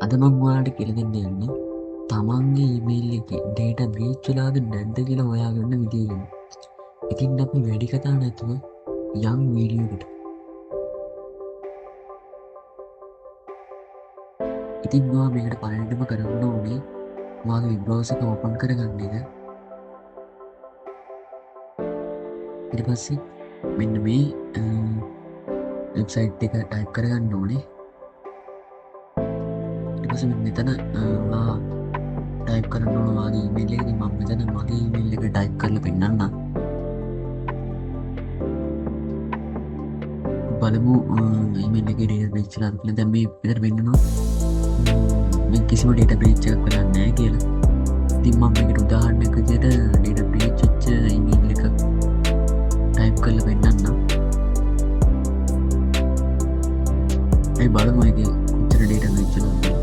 අද මම ඔයාලට කියලා දෙන්න යන්නේ තමන්ගේ ඊමේල් එකේ ඩේටා බ්‍රීච් වෙලාද නැද්ද කියලා හොයාගන්න විදිය ගැන. ඉතින් අපි වැඩි කතා නැතුව යන් වීඩියෝ එකට. ඉතින් ඔයා මේකට පළවෙනිටම කරන්න ඕනේ ඔයාගේ වෙබ් බ්‍රවුසර් එක ඕපන් කරගන්න එක. ඊට පස්සේ මෙන්න මේ වෙබ්සයිට් එක ටයිප් කරගන්න ඕනේ. ඊට පස්සේ මෙන්න මෙතන ඔයා ටයිප් කරන්න ඕන ඔයාගේ ඊමේල් එක. ඉතින් මම මෙතන මගේ ඊමේල් එක ටයිප් කරලා පෙන්නන්නම්. බලමු ඊමේල් එකේ ඩේටා බ්‍රීච් වෙලාද කියලා. දැන් මේ විතර පෙන්නනවා මේ කිසිම ඩේටා බ්‍රීච් එකක් වෙලා නැහැ කියලා. ඉතින් මම මේකට උදාහරණයක් විදියට ඩේටා බ්‍රීච් වෙච්ච ඊමේල් එකක් ටයිප් කරලා පෙන්නන්නම්. අපි බලමු ඒකේ කොච්චර ඩේටා බ්‍රීච් වෙලාද කියලා.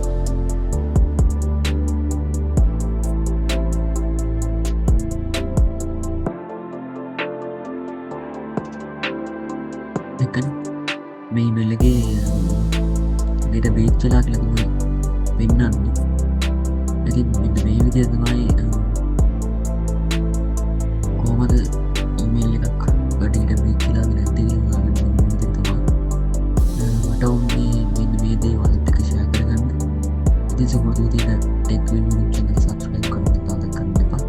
දැක්කනේ මේ ඊමේල් එකේ ඩේටා බ්‍රීච් වෙලා කියලා තමයි පෙන්නන්නේ. ඉතින් මෙන්න මේ විදිහට තමයි කොහොමද ඊමේල් එකක් ඩේටා බ්‍රීච් වෙලාද නැද්ද කියලා හොයාගන්න මෙන්න මේ විදිහට තමයි. මට ඕනේ මෙන්න මේ දේ ඔයාලත් එක්ක ෂෙයා කරගන්න. ඉතින් සුපුරුදු විදිහට ටෙක් වින් YouTube channel එක subscribe කරන්න අමතක කරන්න එපා.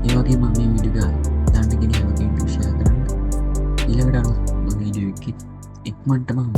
ඒ වගේම මේ වීඩියෝ එක දන්න කෙනෙක් හැම කෙනෙක්ටම ෂෙයා කරන්න. ඊළඟට අලුත් වීඩියෝ එකකින් ඉක්මනටම හමු.